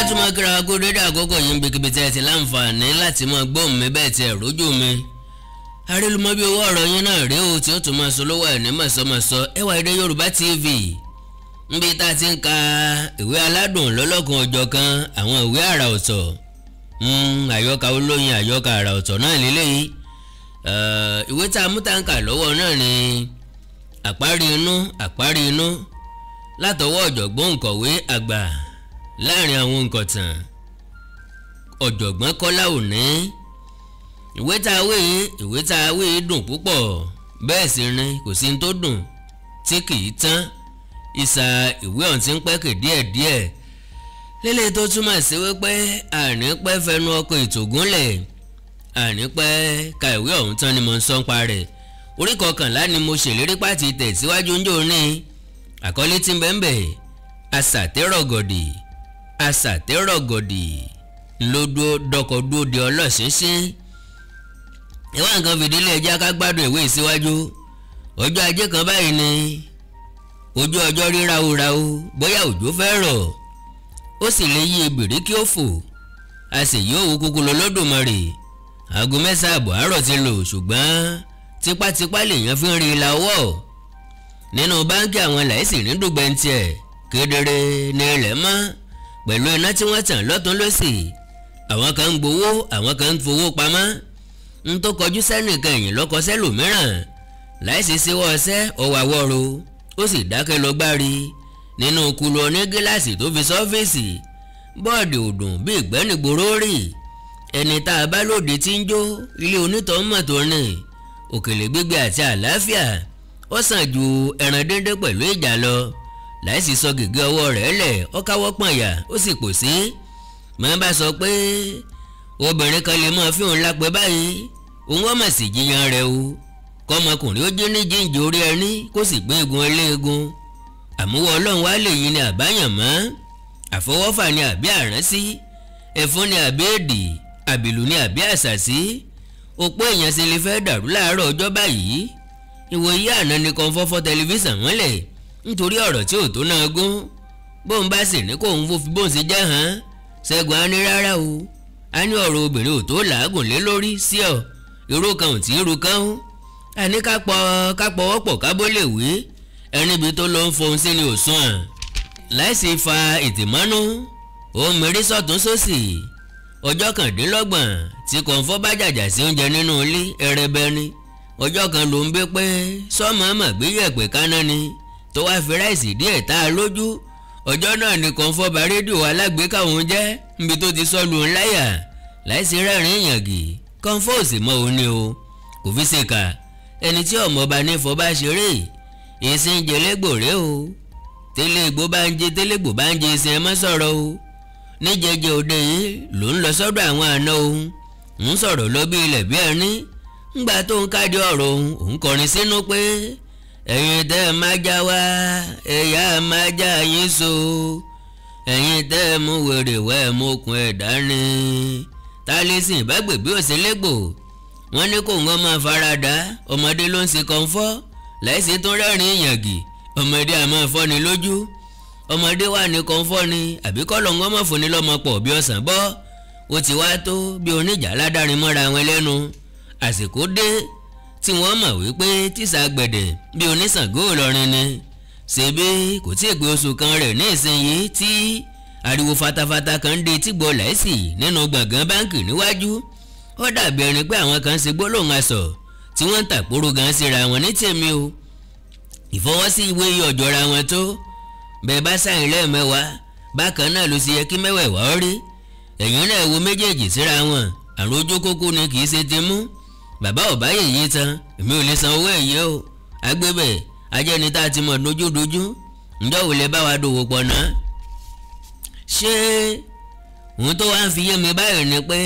Tún máa kíra kó dédé àkókò yìí ń bikíbi tí ẹ ti láǹfààní láti máa gbóhùn mi bẹ́ẹ̀ tí ẹ rójú mi. Arélùmọ́ bí owó ọ̀rọ̀ yín náà rèé o tí ó tún máa sọ lówó ẹ̀ ní mọ̀sọ́mọ̀sọ́ Ẹwà Èdè Yorùbá TV, níbi tá a ti ń ka ìwé aládùn lọ́lọ́kan ọjọ́ kan, àwọn ìwé àrà ọ̀tọ̀, àyọkà olóyin, àyọkà àrà ọ̀tọ̀ náà lélẹ́yìí. Ìwé tá a mú tá a ń kà lọ́wọ́ náà ni Àparí Inú, Àparí Inú, látọwọ́ ọ̀jọ̀gbọ́n òǹkọ̀wé àgbà láàrin àwọn òǹkọ̀tàn, Ọ̀jọ̀gbọ́n Kọ́lá Òní. Ìwé tá a wí dùn púpọ̀, bẹ́ẹ̀ sì ni kò sí ní tó dùn tí kì í tán. Ìsà ìwé ọ̀hún ti ń pẹ́kì díẹ̀díẹ̀ lélẹ̀, tó túmọ̀ sí wípé àní pẹ́ fẹnu ọkọ̀ ìtògúnlẹ̀, àní pẹ́ ka ìwé ọ̀hún tán ni mo ń sọ́n pa rẹ̀. Orí 11 ni mo ṣèlérí pàtì tẹ̀síwájú ń jò ní. Àkọlé tí ń bẹ ń bẹ, Asàtẹ́rọ̀gọ̀dì. Asàtẹ́rọ̀gọ̀dì ló dúró dọkọ̀ dúró de ọlọ́ṣinṣin. Ìwà nǹkan fìdílé, ẹjẹ́ ká gbádùn ìwé ìsíwájú. Ọjọ́ Ajé kan báyìí ni ojú ọjọ́ rí ráúráú, bóyá òjò fẹ́ rọ̀, ó sì lè yí ebèrè kí ó fò, a sì yóò wo kúkú lọ lọ́dùmarè. Aago 9:30 àárọ̀ ti lò, ṣùgbọ́n tipátipá lèèyàn fi ń rí ìlà ọwọ́ nínú báńkì. Àwọn láìsí ní dùgbẹ́ntì ẹ̀ kedere ní ilẹ̀ mọ́ pẹ̀lú iná tí wọ́n tàn lọ́tún lọ́sì. Àwọn kan ń gbowó, àwọn kan ń fowó pamọ́. Ń tó kọjú sẹ́nìkan, ẹ̀yìn lọ́kọ sẹ́lòmíràn. Láìsí síwọ́ ọsẹ́ ọwọ́ àwọ̀rò, ó sì dákẹ́ lọ gbárí nínú kulu oní gíláàsì tó fi sọ́fíìsì. Bọ́ọ̀dì òdùn bí ìgbẹ́nigbòrò rì. Ẹni tá a bá lòdì tí ń jó ilé onítọ̀ mọ̀ tó rìn. Òkèlè gbígbé àti àlàáfíà ó sàn ju ẹran díndín pẹ̀lú ìjà lọ. Láìsí sọ gègé ọwọ́ rẹ̀ lẹ̀, ó káwọ́ pọ̀nyà, ó sì pò sí. Màá bá sọ pé obìnrin kan lè máa fi òun lápẹ́ báyìí, òun wọ́n mà sì jiyàn rẹ̀ o. Kọ́mọkùnrin ó jí ní jíǹjì orí ẹni, kó sì gbé egun eléegun. Àmúwọ́ Ọlọ́run wá lè yí ni àbáyàn mọ́, àfọwọ́fà ni àbí àránsí, ẹ̀fún ni àbí èdè, àbìlù ni àbí àṣàsí. Òpó èèyàn sì lè fẹ́ dàrú láàárọ̀ ọjọ́ báyìí. Ìwòye àná ni kan fọ́fọ́ tẹlifíṣàn mọ́lẹ̀ nítorí ọ̀rọ̀ tí ò tó náà gún. Bóun bá sì ní kóun fòfi bóun ṣe já hàn Ṣẹ́gun, á ní rárá o, á ní ọ̀rọ̀ obìnrin ò tó làágùn lé lórí sí ọ, irú kan ò tí ì ru kan ó. Àní ká pọwọ́pọ̀ ká bó lè wí ẹni ibi tó lọ ń fohùn sí ni ò sún à. Láìsí fa ìtìmọ́nú, ó mérí sọ̀tún sósì. Ọjọ́ 29 tí Kọ̀ǹfọ́ bá jàjà sí oúnjẹ nínú ilé ẹrẹbẹ ni. Ọjọ́ kan ló ń gbé pé sọ́mọ́ mọ̀ gbé yẹ̀pẹ̀ kaná ni tó wáá fi ráìsì díẹ̀ tá a lójú. Ọjọ́ náà ni Kọ̀ǹfọ́ bá rédíò alágbèéká òun jẹ́ níbi tó ti sọ lù ń láyà. Láìsí rẹ́rìn ìyàngì, Kọ̀ǹfọ́ ò sì mọ òun ni o, kò fi ṣèkà. Ẹni tí ọmọọba ní fọba ṣeré ìsìn jẹlẹgbòrè o. Tẹlẹgbò bá ń jẹ, tẹlẹgbò bá ń jẹ ìsìn, ẹ má sọ̀rọ̀ o. Níjẹjẹ òde yìí ló ń lọ sọ́dọ̀ àwọn àna òun, ń sọ̀rọ̀ lọ bí ilẹ̀ bí ẹni ńgbà tó ń kájọ ọ̀rọ̀ òun. Òun kọrin sínú pé ẹ̀yin tẹ́ ẹ má já wá, ẹ̀yà má já yín so, ẹ̀yin tẹ́ ẹ mú wèrè wẹ́ ẹ mú okùn ẹ̀ dání. Tálísìn bá gbèbí òsínlégbò, wọ́n ní kò wọ́n máa farada. Ọmọdé ló ń ṣe kọ́ńfọ́. Láìsí tó rẹ́rìn ìyàngì, ọmọdé àmọ́ fọ́ni lójú. Ọmọdé wà ní kọ́ńfọ́ ni àbí kọ́lọ̀ ń wọ́n fúnni lọ́mọ pọ̀ bí ọ̀sán bọ́. Ó ti wá tó bí oníjà ládàrin mọ́ra wọn lẹ́nu. Àsìkò dé tí wọ́n mọ̀ wípé tíṣà gbẹ̀dẹ̀ bí oníṣàngó Ìlọrin ni. Ṣebí kò tí ì pé oṣù kan rẹ̀ ní ìsinyìí tí ariwo fatafata kan ń de tígbọ́ láìsí nínú gbọ̀ngàn báǹkì níwájú. Ó dàbí ẹni pé àwọn kan ṣe gbólóhùn aṣọ tí wọ́n ń tàpórò gan síra wọn. Ní tèmi o, ìfọwọ́sí ìwé yìí ọ̀jọ̀ra wọn tó bẹ́ẹ̀ bá sáyìn lẹ́ẹ̀mẹ́wàá, bákan náà ló ṣe yẹ kí mẹ́wẹ̀ẹ̀wá ó rí. Ẹ̀yìn náà wo méjèèjì síra wọn, àrùn ojú kókó ni, kì í ṣe ti mú bàbá ọ̀bá yèyí tán. Èmi ò lè san owó ẹ̀yẹ o. Agbébẹ̀ ajẹ́ni tá a ti mọ̀ dojúdojú, ǹjọ́ wò lè bá wa dòwò pọ̀ náà? Ṣé òun tó wá ń fi yé mi báyìí ni pé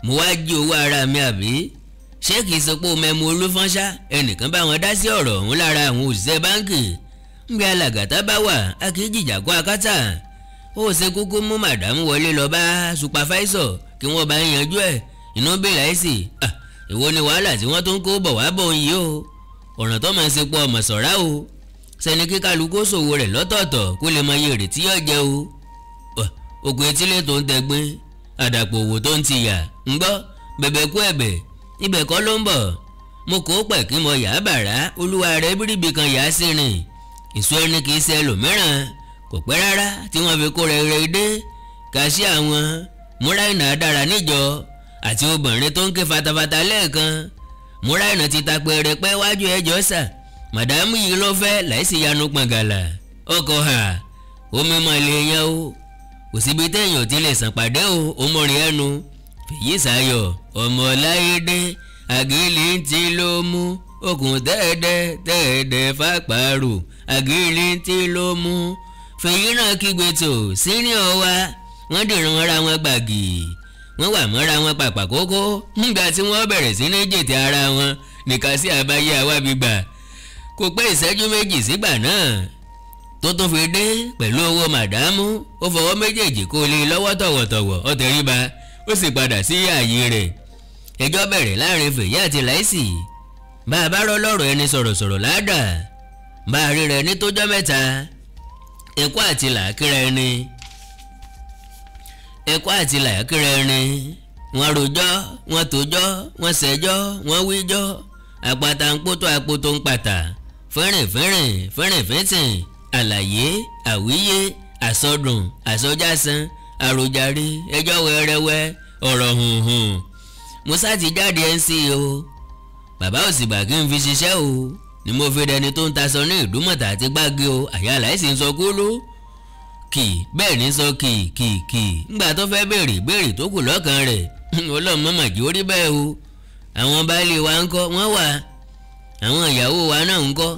mo wá jí owó ara mi, àbí ṣé kìí ṣe pé mẹ́mu olúfọ́nṣá? Ẹnìkan bá wọn dá sí ọ̀rọ̀ ọ̀hún lára àwọn òṣìṣẹ́ báńkì. Nbí alàgàtà bá wà, a kì í jìjà kó akátà. Ó ṣe kúkú mú màdàmú wọlé lọ bá supervisor kí wọ́n bá yanjú ẹ̀. Inú bí láìsí ìwo ni wàhálà tí wọ́n tó ń kó bọ̀ wá bọ̀ yìí o. Ọ̀ràn tó máa ń ṣe pọ̀ ọmọ sọ̀rá o. Sẹ́ni kí kálukú ṣòwò rẹ̀ lọ́tọ̀ọ̀tọ̀ kó lè mọ iye èrè tí yóò jẹ o. Òkú etílé tó ń tẹgbín, àdàpọ̀ òwò tó ń tìyà ń gbọ́ bẹ̀bẹ̀ kú ẹ̀bẹ̀, ibẹ̀ kọ́ ló ń bọ̀. Mo kò pẹ̀ kí mo yà á bàrá, olúwa rẹ̀ bíríbì kan yà á sí rìn. Ìṣó ẹni kì í ṣe ẹlòmíràn. Kò pẹ́ rárá tí wọ́n fi kó rẹ̀ rẹ̀ dé. Kàṣí àwọn Múráìnà dára níjọ àti obìnrin tó ń ké fatafata lẹ́ẹ̀kan. Múráìnà ti ta pẹrẹpẹ wájú ẹjọ́ sà. Màdàmú yìí ló fẹ́ láìsí yanu pọ̀ngàlà. Ọkọ̀ hà omi mọ̀ lè yan o. Kò síbi téèyàn ti lè sàn pàdé o, ó mọ̀rin ẹnu. Fèyí Sáyọ̀ ọmọ Láyédé àgìlì tí ló mú okùn tẹ́ẹ̀dẹ́ tẹ́ẹ̀dẹ́ fàpàrọ̀ àgìlì tí ló mú. Fèyí náà kígbe tó sínú wa, wọ́n dìrun ara wọn gbàgì, wọ́n wà mọ́ra wọn pàpà kókó. Nígbà tí wọ́n bẹ̀rẹ̀ sí ní jètè ara wọn nìkan sí àbáyé àwábi gbà. Kò pé ìṣẹ́jú méjì sígbà náà tó tún fi dé pẹ̀lú owó màdámù. Ó fọwọ́ méjèèjì kó lé lọ́wọ́ tọ̀wọ̀tọ̀wọ̀, ó tẹríba, ó sì padà sí ààyè rẹ̀. Ẹjọ́ bẹ̀rẹ̀ láàrin Fèyí àti Láìsì. Bá a bá rọ́ lọ́rọ̀ ẹni sọ̀rọ̀sọ̀rọ̀ ládàá, bá a rí rẹ̀ ní tójọ́ mẹ́ta. Ẹ̀kọ́ àti làákìrẹ́ ẹni, ẹ̀kọ́ àti làákìrẹ́ ẹni. Wọ́n rojọ́, wọ́n tójọ́, wọ́n ṣẹjọ́, wọ́n wíjọ́. Àpáta ń pótó, àpótó ń pàtà. Fẹ́rìn fẹ́rìn fẹ́rìn fẹ́tìn. Àlàyé, àwíyé, àsọdùn, àsọjásán, àròjàre, ẹjọ́ wẹ́rẹ́wẹ́, ọ̀rọ̀ hùnhùn. Musa ti jáde NC o. Bàbá òsìgbà kí n fi ṣiṣẹ́ o. Ni mo fi dẹni tó ń taṣọ ní Ìdúmọ̀tà àti Gbági o. Àyà Láìsí ń sọ kúlú kì bẹ́ẹ̀ ní sọ kì kì kì. Ńgbà tó fẹ́ béèrè béèrè tó kù lọ́kàn rẹ̀, Ọlọ́run mọ̀mọ̀ jí ó rí bẹ́ẹ̀ o. Àwọn baálé wa ń kọ́, wọ́n wà. Àwọn ìyàwó wa náà ń kọ́.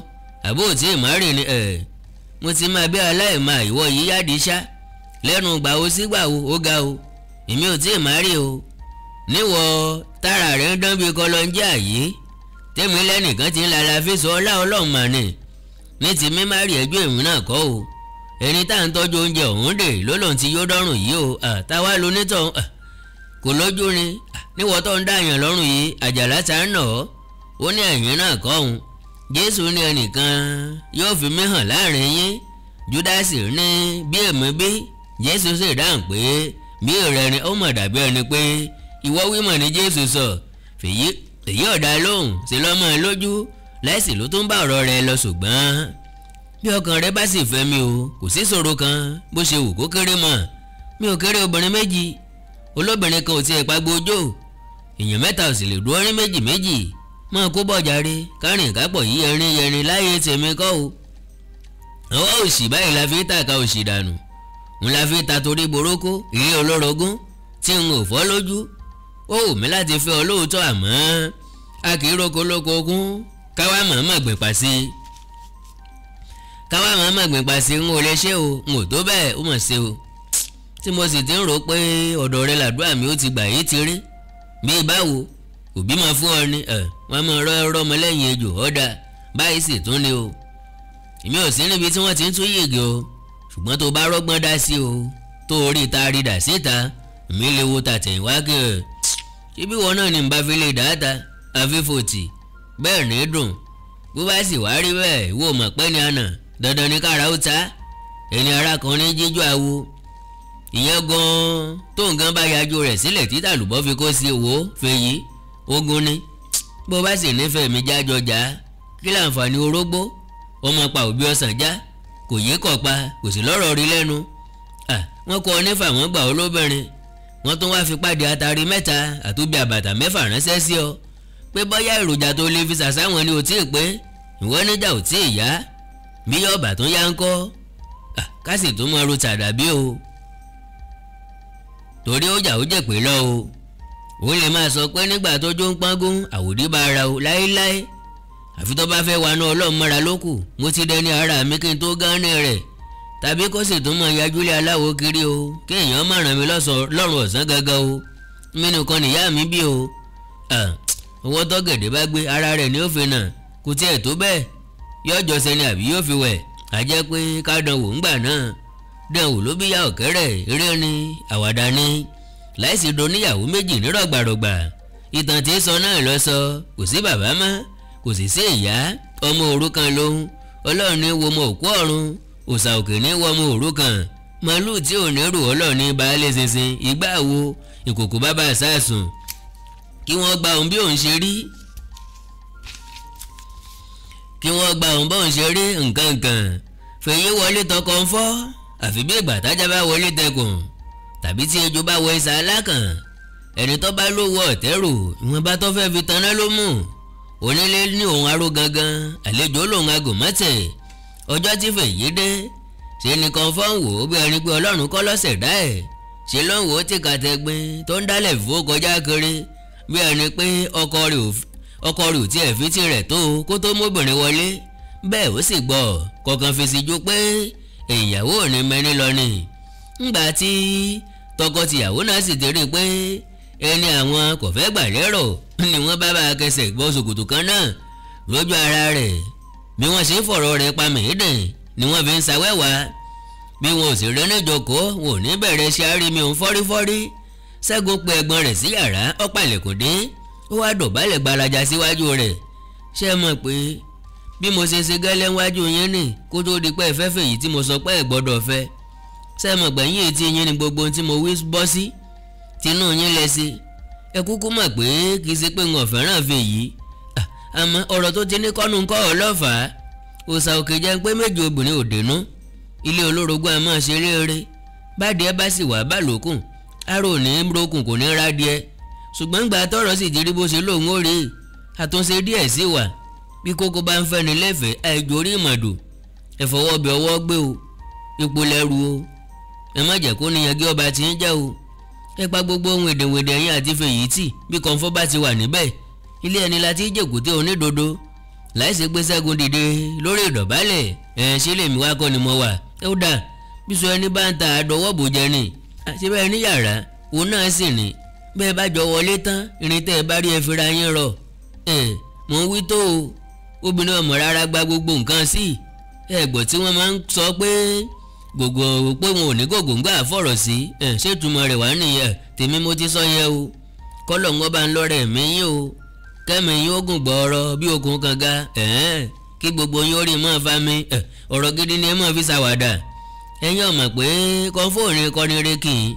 Àbó tí ìmárì ni ẹ̀. Mo ti máa bí aláìmọ̀ ìwọ yìí yáde ṣá. Lẹ́nu gbà wo sígbà wo ó ga o. Èmi ò tí ì má rí o. Níwọ̀ tára rẹ̀ ń dán bí kọlọ́njẹ́ àyè. Tèmi lẹ́nìkan ti ń lala fíṣọ ọlá Ọlọ́run mà ní. Ní ti mímá rí ẹjọ́ èmi náà kọ́ o. Ẹni tá à ń tọ́jú oúnjẹ ọ̀hún dè ló lòun ti yó dọ́rùn yìí o. Táwa lo nítọ̀ kò lójú ni. Níwọ̀ tó ń dààyàn lọ́rùn yìí, àjàlá ta ń nà ọ́. Ó ní ẹ̀yìn náà kọ́ òun. Jésù ní ẹnìkan yóò fi mí hàn láàrin yín. Júdásì ní bí èmi bí. Jésù sì dáhùn pé bí rẹ ni ó mọ̀ dàbí ẹni pé ìwọ wímọ̀ ni Jésù sọ. Fèyí ọ̀dà lóhùn sí lọ́mọ lójú. Láìsí ló tún bá ọ̀rọ̀ rẹ lọ ṣùgbọ́n bí ọkàn rẹ bá sì fẹ́ mi o, kò sí ṣòro kan bó ṣe wù kó kéré mọ́. Mi ò kéré obìnrin méjì, olóbìnrin kan ò tiẹ̀ pagbo ojó, èèyàn mẹ́ta ò sì lè dúró ní méjì méjì. Máa kó bọ̀ jàre, kárìn kápọ̀ yí ẹrin yẹrin láyé tèmi kọ́ o. Ọwọ́ òṣì báyìí la fi tàka òṣì dànù, ń la fi ta torí borókó ilé olórogún tí n ò fọ́ lójú. Ó wù mí láti fẹ́ ọ lóòótọ́, àmọ́ a kì í roko lóko ogún káwá màmá gbìn pa sí i. Káwá màmá gbìn pa sí i, n ò lè ṣe o, n ò tó bẹ́ẹ̀ ó mọ̀ ṣe o. Tí mo sì ti ń rò pé ọ̀dọ̀ rẹ làdúrà mi ó ti gbà yìí ti rí. Bí báwo òbí máa fún ọ ni wọ́n máa rọ́ ọmọ lẹ́yìn ejò ọ̀dà báyìí sì tún ni o. Èmi ò sí níbi tí wọ́n ti ń tún yègè o, ṣùgbọ́n tó bá rọ́gbọ́n dá sí o, tó rí ta rí dà síta, èmi lè wo tàtẹ̀yìnwá kí ẹ̀. Ṣébí wọn náà ni n bá fi lè dáta àfífòtì bẹ́ẹ̀ ní dùn. Bó bá sì wá rí bẹ́ẹ̀, ìwọ mọ̀ pé ní àná dandan ní kára ó ta ẹni arákùnrin jíjó awo. Ìyẹn gan-an tó nǹkan bá yájú rẹ̀ sílẹ̀ títà lùbọ́ fi kó sí owó fèyí ogun ni. Bó bá sì nífẹ̀ẹ́ mi jájọ já, kí láǹfààní orógbó ọmọ pa òbí ọ̀sán já, kò yé kọ̀ pa, kò sì lọ́rọ̀ rí lẹ́nu. Wọ́n kọ́ nífà wọ́n gbà olóbìnrin, wọ́n tún wáá fi pàdé atari mẹ́ta àtúbí àbàtà mẹ́fà ránṣẹ́ sí ọ pé bóyá èròjà tó lè fi ṣàṣàwọn ni ò tí ì pé, ìwọ níjà ò tí ì yá, bí ọ̀bà tó yá ń kọ́ ká sì tún mọ ro tàdàbí o, torí ó jà ó jẹ̀ pé lọ o. Ó lè máa sọ pé nígbà tó jó ń pọ́ngún àwòdì bá ara o láéláé, àfi tó bá fẹ́ waná Ọlọ́run mọ́ra lókù. Mo ti dẹni ara mi kí n tó gánni rẹ̀, tàbí kó sì tún mọ yajúlé aláwo kiri o, kí èèyàn má ràn mí lọ́rùn ọ̀sán gangan o. Mi nìkan nìyá mi bí o. Owó tọ́gẹ̀dẹ̀ bá gbé ara rẹ̀ ní òfin náà, kò tiẹ̀ tó bẹ́ẹ̀, yóò jọ sẹ́ni àbí yóò fi wẹ̀. A jẹ́ pé ká dánwò ńgbà náà. Dánwò ló bí ya ọ̀kẹ́rẹ́, eré ni àwàdà ni. Láìsí doníyàwó méjì nírọ̀gbàrọ̀gbà, ìtàn tí sọ náà lọ sọ, kò sí bàbá mọ́, kò sì sí ìyá, ọmọ òrukàn lòun. Ọlọ́run ní wo ọmọ òkú ọ̀run, òòṣà òkè ní wo ọmọ òrukàn. Màálù tí ò ní rù ọlọ́ọ̀ni baálé ṣinṣin ìgbà wo ìkòkò bàbá sàásùn kí wọ́n gba òun bí òun ṣe rí, kí wọ́n gba òun bóun ṣe rí nǹkan kan. Fèyí wọlé tọkọ ń fọ́ àfi bí ìgbà tájá bá wọlé tẹkùn tàbí tí ejò bá wọ ìsà alákàn. Ẹni tó bá lówó ọ̀tẹ́rù ìwọ̀nba tó fẹ́ fi taná ló mú. Onílé ní òun aró gangan, àlejò lòun agùnmọ́tẹ̀. Ọjọ́ tí Fèyí dé ṣe ni Kọ́ńfọ́ ń wò ó bí ẹni pé Ọlọ́run kọ́ lọ́sẹ̀ dá ẹ̀. Ṣe ló ń wò ó tí kàtẹ́gbin tó ń dálẹ̀ fò kọjá kiri bí ẹni pé ọkọ rẹ̀ ò tiẹ̀ fi tirẹ̀ tó kó tó móbìnrin wọlé. Bẹ́ẹ̀ ó sì gbọ́ kọ̀ọ̀kan fèsì ju pé ìyàwó ò ní mẹ́ni lọ ni. Ńgbà tí tọkọ-tìyàwó náà sì ti rí i pé ẹni àwọn kò fẹ́ gbà lérò ni wọ́n bá bá kẹsẹ̀ gbọ́ ṣòkòtò kan náà lójú ara rẹ̀. Bí wọ́n ṣe ń fọ̀rọ̀ rẹ̀ pa mìídìn ni wọ́n fi ń sawẹ́wà. Bí wọn ò sì rí níjókòó, wọn ò ní bẹ̀rẹ̀ ṣe àrími òun fọ́rífọ́rí. Ṣẹ́gun pe ẹ̀gbọ́n rẹ̀ sí yàrá, ó pàlẹ̀kùn dé, ó wá dọ̀bálẹ̀ gbalaja síwájú rẹ̀. Ṣé ẹ mọ̀ pé bí mo ṣe ṣe gẹ́lẹ́ wájú yín nì kó tó di pé ẹ fẹ́ fèyí tí mo sọ pé ẹ gbọ́dọ̀ fẹ́? Ṣé ẹ mọ̀ pé yín etí yín ni gbogbo ohun tí mo wí bọ́ sí tinú yín lẹ sí? Ẹ kúkú mọ̀ pé kì í ṣe pé n ò fẹ́ràn fèyí, àmọ́ ọ̀rọ̀ tó ti ní kọ́nu kọ́ ọ lọ́fàá. Òòṣà òkè jẹ́ pé méje obìnrin ò dénú, ilé olórogún a máa ṣe rere. Bádìẹ bá sì wà bá lókun, aró ò ní rokùn kò ní rádìẹ. Ṣùgbọ́n gbà tọ́rọ̀ sì ti rí bó ṣe lóun ó rí, àtúnṣe díẹ̀ sí wà. Bí kókó bá ń fẹ́ni lẹ́fẹ̀ẹ́ àìjò orí ìmọ̀dò, ẹ fọwọ́ bẹ ọwọ́ gbé o, ipò lẹ́rù o, ẹ má jẹ́ kó níyangí ọba tí ń jẹ́ o. Ẹ pa gbogbo ohun èdèwèdè ẹ̀yìn àti fèyí tì bí Kọ́ńfọ́ bá ti wà níbẹ̀. Ilé ẹni la ti jèkúté onídodo láìsí pé Ṣẹ́gun dìde lórí ìdọ̀bálẹ̀. Ẹ̀ ṣé lèmi wá kọ́ ni mo wà? Ó dà bí sọ ẹni bá ń ta àdọ́wọ́ bò jẹ ni. Àti bẹ́ẹ̀ ní yàrá òun náà sì ní bẹ́ẹ̀ bá jọ wọlé tán, irin tẹ́ ẹ bá rí ẹ fira yín rọ. Ẹ̀ mò ń wí tó o, obìnrin ọmọ rárá gba gbogbo nǹkan sí. Ẹ gbọ́ tí wọ́n máa ń sọ pé gbogbo pé wọn ò ní gògóńgò àfọ̀rọ̀ sí. Ẹ̀ ṣé ìtumọ̀ rẹ̀ wá nìyẹn? Tèmi mo ti sọ yẹn o. Kọ́lọ̀ ń bá ń lọ́rẹ̀ mí yín o, kẹ́mi yín ó gùn gbọ́ọ̀rọ̀ bí okùn kànga. Ẹ̀ẹ́n kí gbogbo yín ó rí mọ́ fa mi. Ọ̀rọ̀ gidi ni ẹ mọ́ fi ṣàwàdà. Ẹ̀yin ọ̀mọ̀ pé Kọ́ńfọ́ ò ní kọrin re kì í,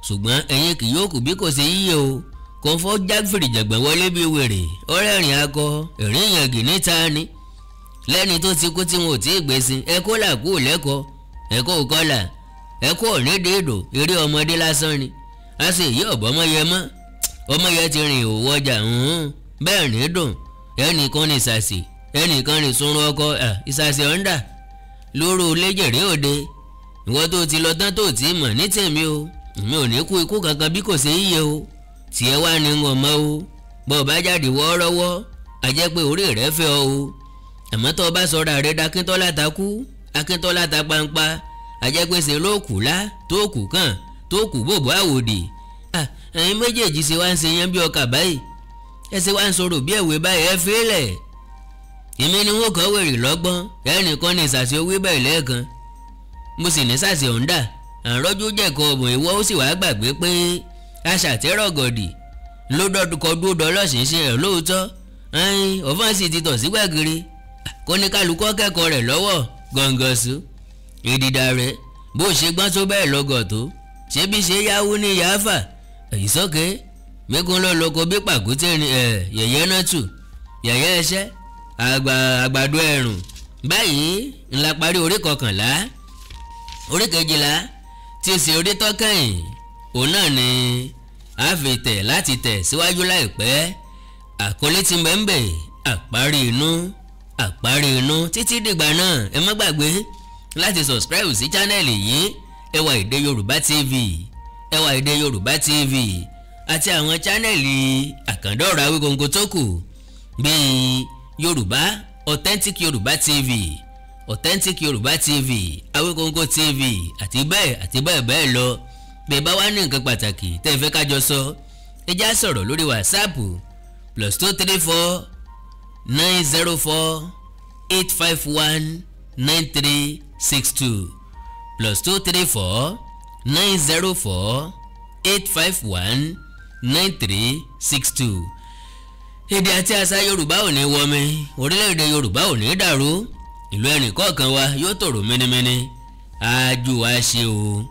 ṣùgbọ́n ẹ̀yin kì yóò kù bí kò ṣe yíyẹ o. Kọ́ńfọ́ jáfìrì jàgbọ̀n wọlé bí wèrè, ọ̀rẹ́rìn akọ ẹ̀rín ìyàngì níta ni. Lẹ́ni tó ti kú tí wọn ò tí ì gbèsè, ẹ̀kọ́ là kú lẹ́kọ̀ọ́, ẹ̀kọ́ òkọlà, ẹ̀kọ́ ònídìídò, eré ọmọdé lásán ni. A sì yí ọ̀bọ̀mọyẹ mọ́, ọmọyẹ ti rìn òwò ọjà bẹ́ẹ̀ ní dùn. Ẹnìkan ní ìsàsì, ẹnìkan ní sunrun ọkọ ìsàsì ọ̀ǹdà lóru lẹ́jẹ̀rẹ́ òde. Ìwọ tó ti lọ tán tó ti mọ̀ ní tèmi o, èmi ò ní kú ikú kankan bí kò ṣe yíyẹ o. Tiẹ̀ wá ní ń ọmọ o, bọ́ ọ bá jáde wọ́ọ́rọ́wọ́ a jẹ́ pé orí rẹ̀ fẹ́ ọ o. Àmọ́ tó o bá sọ̀rọ̀ rẹ̀ dakíntọ́lá ta kú, akíntọ́lá ta pampa, a jẹ́ pé ṣe ló kù lá tó kù kàn tó kù bòbó àwòdì. Ẹ̀yin méjèèjì ṣe wá ń ṣe yẹn bí ọkà báyìí, ẹ ṣe wá ń sọ̀rọ̀ bí ẹ̀wé báyìí, ẹ fílẹ̀. Èmi ni wọ́n kọ́ wèrè lọ́gbọ́n, ẹnìkan ní ìsàsì owó bẹ́ẹ̀ lẹ́ẹ̀kan, mo sì ní sàsì ọ̀ǹdà. Àrọ́jú jẹ̀kọ́ ọ̀bùn ìwọ ó sì wá gbàgbé pé aṣàtẹ́rọ̀gọ̀dì ló dọ́dúkọ dúró dọ́lọ́sìn ṣe rẹ̀ lóòótọ́. Ẹ̀yin ọ̀fọ́n sì ti tọ̀ sí gbàgìrì kó ní kálukú kẹ́kọ̀ọ́ rẹ̀ lọ́wọ́ gọ̀ǹgọ̀sù. Ìdìdà rẹ̀ bó ṣe gbọ́n tó bẹ́ẹ̀ lọ́gọ̀ tó ṣé bí ṣe yáwó ní yáfà èyí sókè mẹ́kún ló lóko bí pàkúté ni yẹ̀yẹ́ náà tù yẹ̀yẹ́ ẹṣẹ́ àgbàdo ẹ̀rùn. Báyìí ńlá parí orí kọkànlá. Orí kejìlá tí ó ṣe orí tọ́kẹ́yìn òun náà ni a fi tẹ̀ láti tẹ̀ síwájú láìpẹ́. Àkọlé ti mẹ́ńbẹ̀ àparí inú, àparí inú. Títí dìgbà náà ẹ má gbàgbé láti subscribe sí channel yìí, Ẹwà Èdè Yorùbá TV, Ẹwà Èdè Yorùbá TV àti àwọn channel àkàndọ̀rọ̀ Awíkonko tó kù bíi Yorùbá Authentic Yorùbá TV, Authentic Yorùbá TV, Awíkonko TV àti bẹ́ẹ̀ àti bẹ́ẹ̀ bẹ́ẹ̀ lọ. Bẹ́ẹ̀ bá wá ní nǹkan pàtàkì tẹ́ ẹ fẹ́ ká jọ sọ, ẹ já sọ̀rọ̀ lórí WhatsApp +234 904 851 9362 +234 904 851 9362. Èdè àti àṣà Yorùbá ò ní wọmi, orílẹ̀-èdè Yorùbá ò ní dàrú, ìlú ẹnì kọ̀ọ̀kan wa yóò tòrò mẹ́nimẹ́ni. Ájú wa ṣe o.